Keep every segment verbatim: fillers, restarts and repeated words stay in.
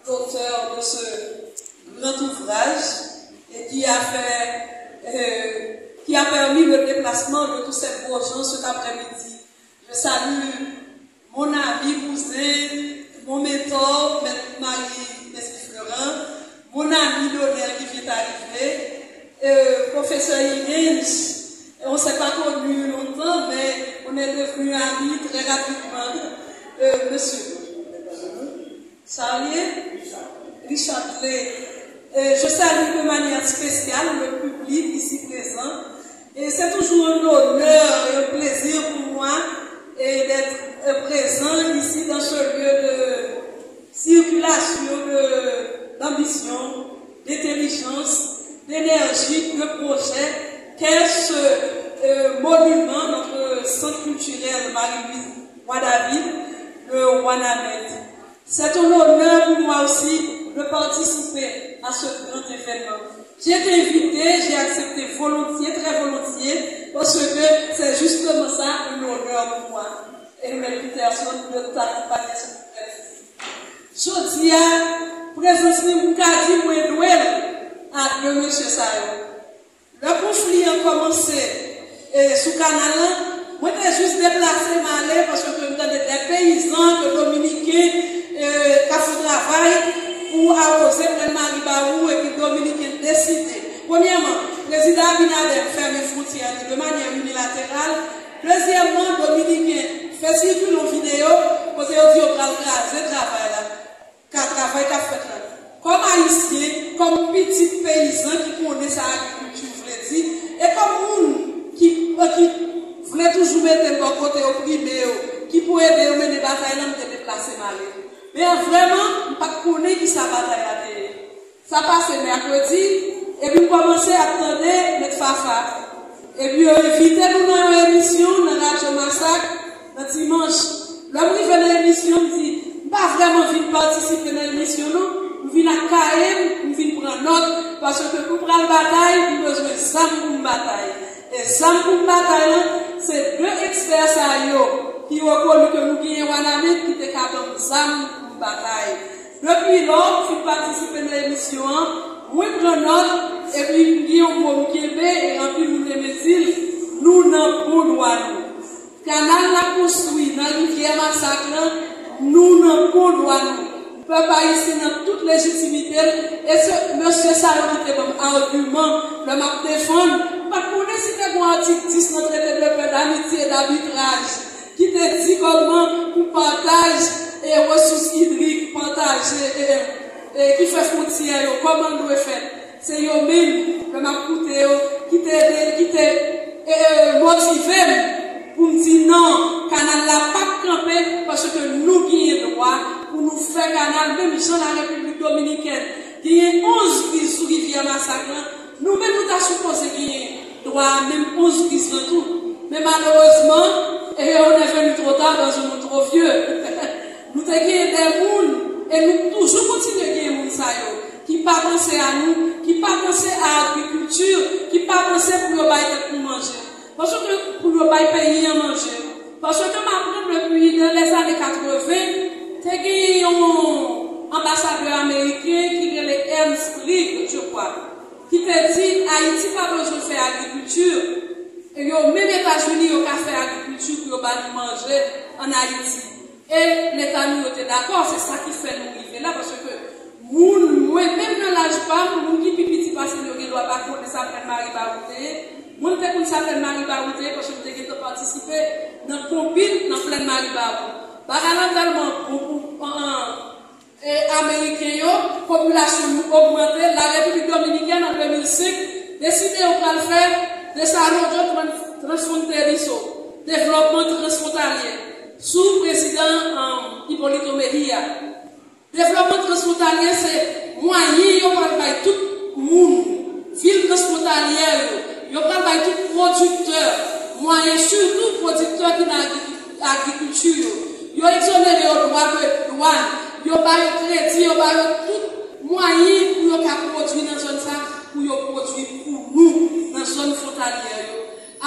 l'auteur de ce grand ouvrage et qui a fait, euh, qui a permis le déplacement de tous ces beaux gens cet après-midi. Je salue mon ami, cousin, mon mentor, Maître Marie Leslie Florent, mon ami d'honneur qui vient d'arriver, euh, professeur Higgins. On ne s'est pas connu longtemps, mais on est devenus amis très rapidement. Euh, monsieur. Charlier Richard Lé. Euh, je salue de manière spéciale le public ici présent. Et c'est toujours un honneur et un plaisir pour moi, euh, d'être, euh, présent ici dans ce lieu de circulation de, d'ambition, d'intelligence, d'énergie, de projet qu'est ce, euh, monument, notre centre culturel Marie-Louise Boisdavit, le Wanament. C'est un honneur pour moi aussi de participer à ce grand événement. J'ai été invitée, j'ai accepté volontiers, très volontiers, parce que c'est justement ça, un honneur pour moi. Emel Peterson, de t'accompagner, s'il vous plaît. Jodi a, prezans li, m ka di mwen dwe l a de mesye sa yo. Lè konfli an kòmanse, e, sou kanal lan, mwen te jis deplase m ale paske m tande de peyizan, de dominiken, e, k ap fè travay pou awoze plèn Maribawou epi dominiken deside. Premyèman, prezidan Abinader fèmen fwontyè li de manyè inilateral. Dezyèmman, dominiken fè sikile yon videyo kote yo di yo pral kraze travay la. Ka travay k ap fèt la. Kòm ayisyen, kòm pitit peyizan ki konnen sa agrikilti vle di, e kòm moun ki, ki vle toujou mete l bò kote oprime yo, ki pou ede yo mennen batay lan, m te deplase m ale. Men vrèman, m pa t konnen ki sa batay la te ye. Sa pase mèkredi, epi m kòmanse ap tande Mèt Fafa. Epi yo envite nou nan yon emisyon nan Radyo Masak nan dimanch. Lè m rive nan emisyon, m di, m pa vrèman vin patisipe nan emisyon non. M vin ak kaye m, m vin pran nòt, paske pou m pral batay, m bezwen zam pou m batay. E zam pou m batay lan, se de ekspè sa yo ki rekoni ke nou genyen Wanament ki te ka ban m zam pou m batay. Depi lò m fin patisipe nan emisyon an, mwen pran nòt, epi m gen yon mo m kenbe, e anpil moun renmen di l, nou nan bon dwa nou. Kanal la konstwi nan rivyè Masak lan, nou nan bon dwa nou. Pèp ayisyen nan tout lejitimite l, e se mesye sa yo ki te ban m agiman lè m ap defann, m pa t konnen si te gen yon atik dis nan Traité de paix, d'amitié et d'arbitrage ki te di kòman pou pataj e resous idrik, pataje e, e ki fè fwontyè yo, kòman l dwe fèt. Se yo menm, lè m ap koute yo, ki te ede, ki te, e, e, motive m pou m di non, kanal la p ap kanpe, paske nou genyen dwa pou nou fè kanal, menm jan Larepiblik Dominikèn genyen onz briz sou rivyè Masak lan, nou menm nou ta sipoze genyen dwa a menm onz briz lan tou. Men malerezman, e, on est venu trop tard dans un monde trop vieux. Nou te genyen de moun, e nou toujou kontinye genyen moun sa yo, ki pa panse a nou, ki pa panse a agrikilti, ki pa panse pou yo bay tèt nou manje. Paske pou yo bay peyi an manje. Paske m aprann depi nan lèzane katreven, te genyen yon anbasadè ameriken ki rele Ernst Reed, je crois, ki te di Ayiti pa bezwen fè agrikilti, e yo menm Etazini yo ka fè agrikilti pou yo ba nou manje ann Ayiti. E Leta nou yo te dakò, se sa ki fè nou rive la, paske moun, mwen menm nan laj pa m, moun ki pi piti pase m yo gen dwa pa konnen sa plèn Maribawou te ye. Mwen m te konn sa plèn Maribawou te ye, paske m te gentan patisipe nan konbit nan plèn Maribawou. Bagay lan tèlman bon pou, an, an, e, Ameriken yo, popilasyon nou ogmante, Larepiblik Dominikèn an de mil senk deside yo pral fè desarrollo tran-, transfronterizo, devlòpman transfwontalye, sou prezidan, an, Hipólito Mejía. Devlòpman transfwontalye se mwayen yo pral bay tout moun, vil transfwontalyè yo, yo pral bay tout pwodiktè, mwayen sitou pwodiktè ki nan agri-, agrikilti yo. Yo egzonere yo dwa de dwàn, yo ba yo kredi, yo ba yo tout mwayen pou yo ka pwodui nan zòn sa, pou yo pwodui pou nou nan zòn fwontalyè yo.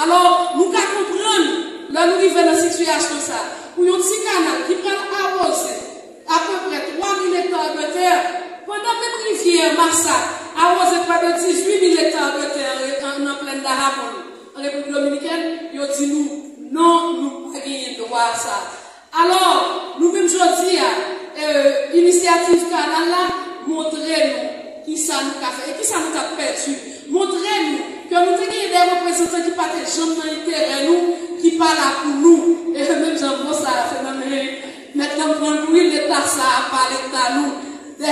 Alò, nou ka konprann, lè nou rive nan sitiyasyon sa, pou yon ti kanal ki pral awoze apeprè twa mil ekta de tè, Rivyè Masak, awoze prè de dizuit mil ekta de tè an, an, nan plèn Dajabón, an Repiblik Dominikèn, yo di nou, non, nou pa genyen dwa a sa. Alò, nou menm jodi a, e, inisyativ kanal la montre nou kisa nou ka fè e kisa nou t ap pèdi. Montre nou ke nou te genyen de reprezantan ki pa te janm nan enterè nou, ki pa la pou nou. E menm jan mo sa a, se nan men mèt nan pran nou, wi, Leta sa a pa Leta nou. De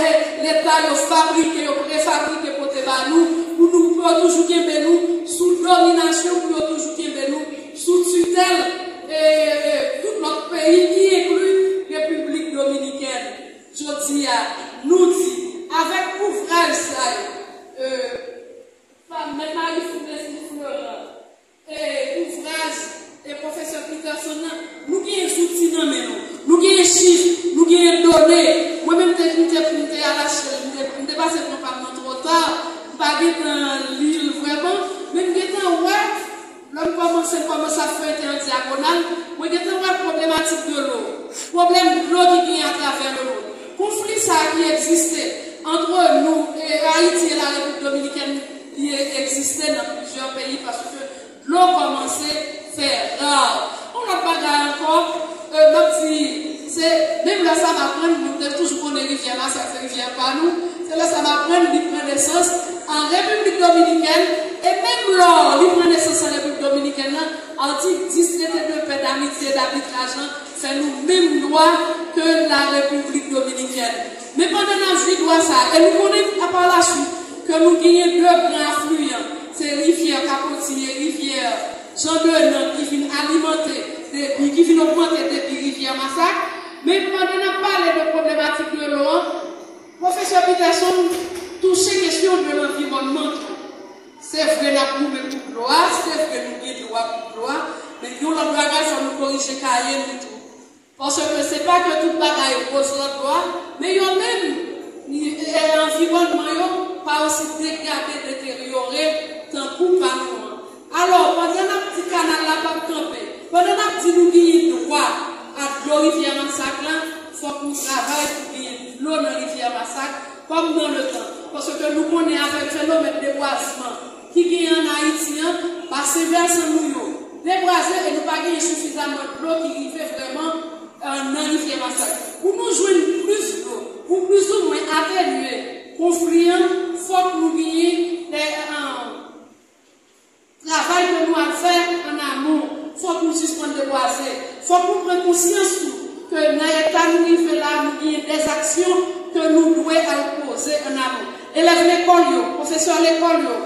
Leta yo fabrike, yo prefabrike pote ba nou, pou nou, pou yo toujou kenbe nou sou dominasyon, pou yo toujou kenbe nou sou titèl, e, e, tout lòt peyi, ki enkli Repiblik Dominikèn. Jodi a, nou di, avèk ouvraj sa yo, e, Mèt Marie Florence Florent, e, ouvraj, e, pwofesè Peterson nan, nou genyen zouti nan men nou. Nou genyen chif, nou genyen done. Mwen menm, te, m te, m te al achte l, m te, m te pase pran pa m nan twò ta, m pa gentan li l vrèman, men m gentan wè, lè m kòmanse, m kòmanse ap feyte an dyagonal, mwen gentan wè pwoblematik dlo, pwoblèm dlo ki genyen atravè lemonn, konfli sa a ki egziste antre nou, e, Ayiti e la Repiblik Dominikèn, li egziste nan plizyè peyi, paske dlo kòmanse fè ra. Yon lòt bagay ankò, e, m ap di, se menm lè sa m aprann, nou te toujou konnen Rivyè Masak se rivyè pa nou, se lè sa m aprann li pran nesans an Repiblik Dominikèn, e menm lò li pran nesans an Repiblik Dominikèn nan, atik dis trete de pè, damitye, dabitraj lan, fè nou menm dwa ke la Repiblik Dominikèn. Men pandan n ap jwi dwa sa a, e nou konnen a pa la swit ke nou genyen de gran afliyan, se rivyè Kapoti e rivyè Jan de Nan ki vin alimante debi, ki vin ogmante debi rivyè Masak. Men pandan n ap pale de pwoblematik dlo an, pwofesè Peterson touche kesyon de lanviwònman tou. Se vre n ap goumen pou dlo a, se vre nou gen dwa pou dlo a, men yon lòt bagay, fò nou korije kaye nou tou. Paske se pa ke tout bagay woz lòt bò a, men yo menm, e, anviwònman yo pa osi degrade, deteryore tankou pa nou an. Alò, pandan n ap di kanal la p ap kanpe, pandan n ap di nou genyen dwa a dlo rivyè Masak lan, fòk nou travay pou genyen dlo nan rivyè Masak, kòm nan letan. Paske nou konnen avèk fenomèn debwazman ki genyen ann Ayiti an, basen vèsan nou yo debwaze e nou pa genyen sifizaman dlo ki rive vrèman, e, nan rivyè Masak. Pou nou jwenn plis dlo, pou plizoumwen atenye konfli an, fòk nou genyen de, e, travay ke nou ap fè ann amon. Fòk nou sispann debwaze. Fòk nou pran konsyans tou ke nan eta nou rive la, nou genyen de aksyon ke nou dwe al poze ann amon. Elèv lekòl yo, pwofesè lekòl yo,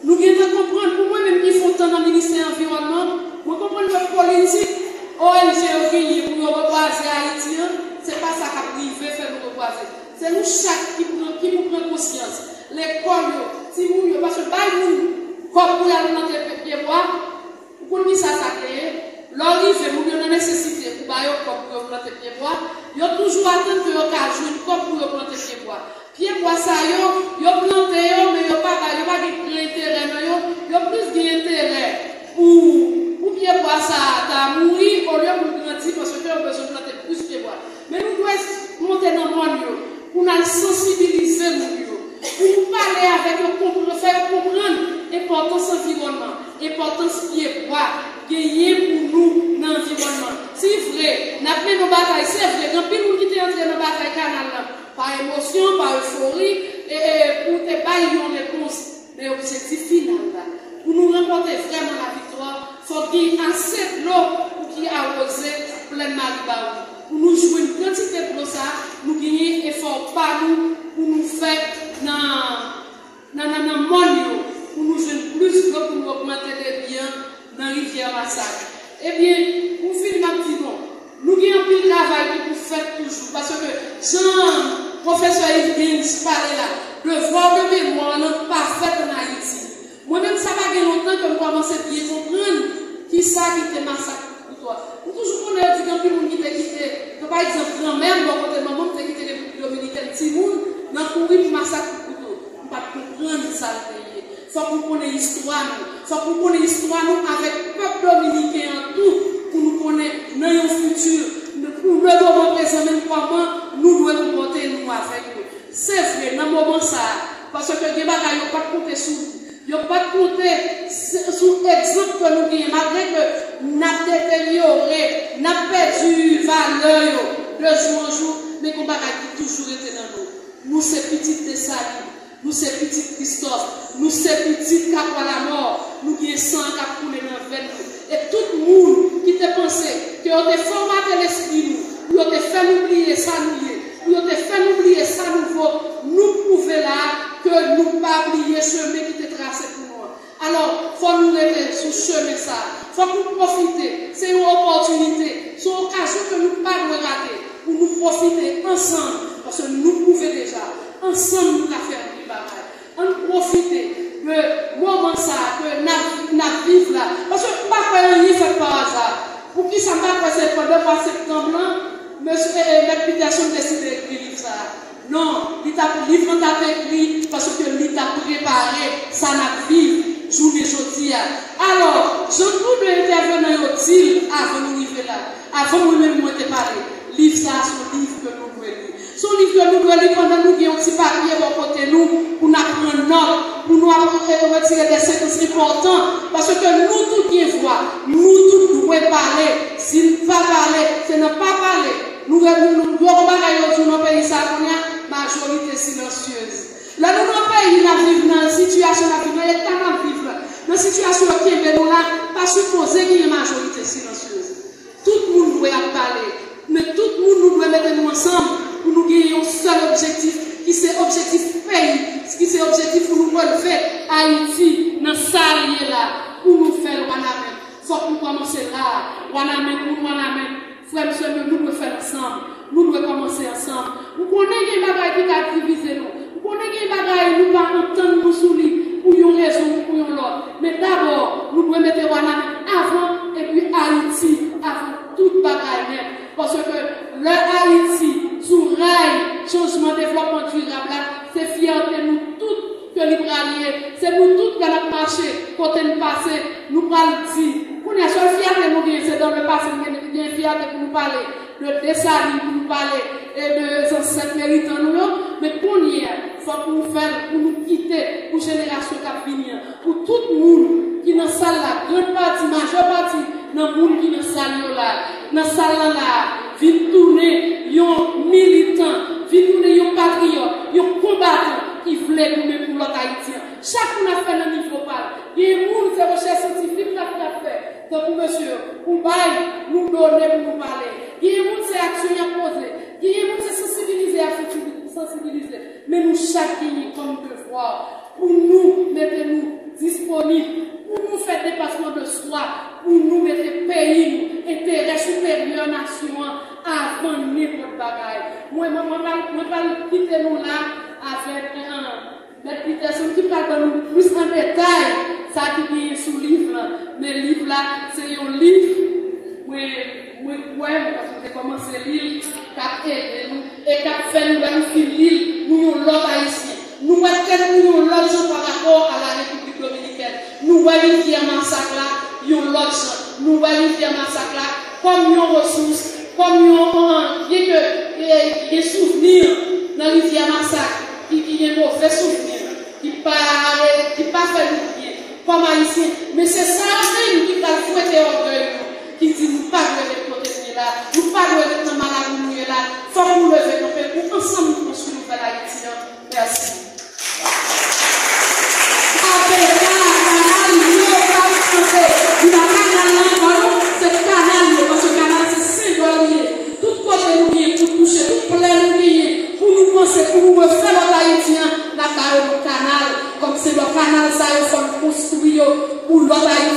nou gentan konprann, pou mwen menm ki fè yon tan nan ministè anviwònman, mwen konprann ke politik O N G yo genyen pou yo rebwaze Ayiti an, se pa sa k ap rive fè nou rebwaze. Se nou chak ki pran, ki pou pran konsyans. Lekòl yo, timoun yo, paske bay moun kòb pou y al plante pye, pye bwa, ou konn kisa sa kreye? Lè w rive, moun yo nan nesesite pou ba yo kòb pou yo plante pye bwa, yo toujou atann ke yo ka jwenn kòb pou yo plante pye bwa. Pye bwa sa yo, yo plante yo, men yo pa ba, yo pa gen gran enterè nan yo, yo plis gen enterè pou, pou pye bwa sa a ta mouri olye pou l grandi, paske yo bezwen plante plis pye bwa. Men nou dwe monte nan mòn yo, pou n al sansibilize moun yo, pou nou pale avèk yo, konpr-, fè yo konprann enpòtans anviwònman, enpòtans pye bwa genyen pou nou nan anviwònman. Si vre, n ap mennen yon batay, se vre, gen anpil moun ki te antre nan batay kanal lan pa emosyon, pa efori, e, e pou te bay yon repons. Men objektif final la, pou nou ranpòte vrèman laviktwa, fòk gen ase dlo pou ki awoze plèn Maribawou. Pou nou jwenn kantite dlo sa a, nou genyen efò pa nou pou nou fè nan, nan, nan, nan mòn yo, pou nou jwenn plis dlo pou nou ogmante debi an nan rivyè Masak. Ebyen, pou fini, m ap di, bon, nou gen anpil travay ki pou fèt toujou, paske jan pwofesè Yves Gaines pale la, devwa de memwa lan pa fèt ann Ayiti. Mwen menm, sa pa gen lontan ke m kòmanse byen konprann kisa ki te masak Kout Kouto a. M toujou konnen yo di gen anpil moun ki te kite, ke pa egzanp, granmè m bò kote manman m te kite Repiblik Dominikèn timoun nan kouri pou masak Kout Kouto. M pa t konprann sa l te ye. Fòk nou konnen istwa nou. Fòk nou konnen istwa nou avèk pèp dominiken an tou, pou nou konnen nan yon fiti, pou le moman prezan menm, kòman nou dwe konpòte nou avèk yo. Se vre, nan moman sa a, paske gen bagay yo pa t konte sou nou. Yo pa t konte s- sou egzanp ke nou genyen, malgre ke n ap deteryore, n ap pèdi valè yo de jou an jou, men gen yon bagay ki toujou rete nan nou. Nou se pitit Desalin, nou se pitit Kristòf, nou se pitit Kapwa Lamò, nou gen san k ap koule nan venn nou. E tout moun ki te panse ke yo te fòmate lespri nou, pou yo te fè nou bliye sa nou ye, pou yo te fè nou bliye sa nou vo, nou pwouve la a ke nou pa bliye chemen ki te trase pou nou an. Alò, fò nou rete sou chemen sa a. Fòk nou pwofite. Se yon opòtinite, se yon okazyon ke nou pa dwe rate pou nou pwofite ansanm, paske nou pwouve deja, ansanm nou ka fè anpil bagay. Ann pwofite de moman sa a ke n ap, n ap viv la. Paske m pa kwè anyen fèt pa aza. Poukisa m pa kwè se pandan mwa septanm lan, mesye, eh, Mèt Peterson deside ekri liv sa a? Non, li t ap, liv lan t ap ekri paske li t ap prepare sa n ap viv jounen jodi a. Alò, jan tou de entèvenan yo di l avan nou rive la, avan mwen menm mwen te pale, liv sa a se yon liv ke nou dwe li. Se yon liv ke nou dwe li pandan nou gen yon ti papye bò kote nou pou n ap pran nòt, pou nou ap re- retire de sekans enpòtan, paske nou tout gen vwa, nou tout dwe pale. Si n pa pale, se nan pa pale. Nou, nou, nou, yo gon bagay yo di w nan peyi sa a kounye a, majorite silansyez. Lè nou nan peyi n ap viv, nan sitiyasyon n ap viv, nan eta n ap viv la, nan sitiyasyon yo kenbe nou la, pa sipoze genyen majorite silansyez. Tout moun dwe ap pale, men tout moun nou dwe mete nou ansanm pou nou genyen yon sèl objektif, ki se objektif peyi, ki se objektif pou nou relve Ayiti nan sa l ye la, pou nou fè l Wanament. Fòk nou kòmanse la a. Wanament moun, Wanament, frè m, sè m yo, nou dwe fè l ansanm. Nou dwe kòmanse ansanm. Ou konnen gen bagay ki ka divize nou. Ou konnen gen bagay nou pa antann nou sou li pou yon rezon ou pou yon lòt. Men dabò, nou dwe mete Wanament avan, epi Ayiti avan tout bagay nèt. Paske lè Ayiti sou ray chanjman, devlòpman dirab la, se fyète nou tout ke li pral ye. Se nou tout lè n ap mache, kote n pase, nou pral di. Kounye a, sèl fyète nou genyen, se dans le passé, nou gen, gen fyète pou nou pale de Desalin, pou nou pale e de zansèt meritan nou yo. Men kounye a, fòk nou fè l pou nou kite pou jenerasyon k ap vini an. Pou tout moun ki nan sal la, grann pati, majè pati nan moun ki nan sal yo la, nan sal la la, vin tounen yon militan, vin tounen yon patriyòt, yon konbatan ki vle goumen pou lòt Ayiti an. Chak moun ap fè nan nivo pa l. Gen moun se rechèch syantifik l ap, l ap fè, tankou mesye yo, pou bay nou done pou nou pale. Gen moun se aksyon y ap poze. Gen moun se sansibilize y ap sansibi- sansibilize. Men nou chak genyen kòm devwa pou nou mete nou disponib, pou nou fè depasman de swa, pou nou mete peyi nou, enterè siperyè nasyon an, avan nenpòt bagay. Mwen, mwen, mwen pral, mwen pral kite nou la avèk, eh, Mèt Peterson ki pral ban nou plis an detay sa ki genyen sou liv la. Men liv la, se yon liv, mwen, mwen kwè, paske m te kòmanse li l, k ap ede nou, e k ap fè nou, lè nou fin li l, nou yon lòt Ayisyen. Nou wè tèt nou yon lòt jan pa rapò a la Repiblik Dominikèn. Nou wè rivyè Masak la yon lòt jan. Nou wè rivyè Masak la kòm yon resous, kòm yon, byen ke, e, gen souvni nan rivyè Masak ki, ki gen move souvni, ki pa, ki pa fè nou byen. Kòm Ayisyen, men se sa yo menm ki pral fwete ògèy nou, ki di nou pa dwe ret kote nou ye la, nou pa dwe ret nan malari nou ye la. Fòk nou leve kanpe pou ansanm nou konstwi nouvèl Ayiti an. Mèsi. Apeka, kanal yo pa chanje. Li pa kanal lan ankò non, se kanal yo, paske kanal se senbòl li ye. Tout kote nou genyen pou touche, tout plè nou genyen pou nou panse, pou nou refè lòt Ayiti an, n ap ba yo nan kanal. Kòm se nan kanal sa yo fò n konstwi yo pou lòt Ayiti.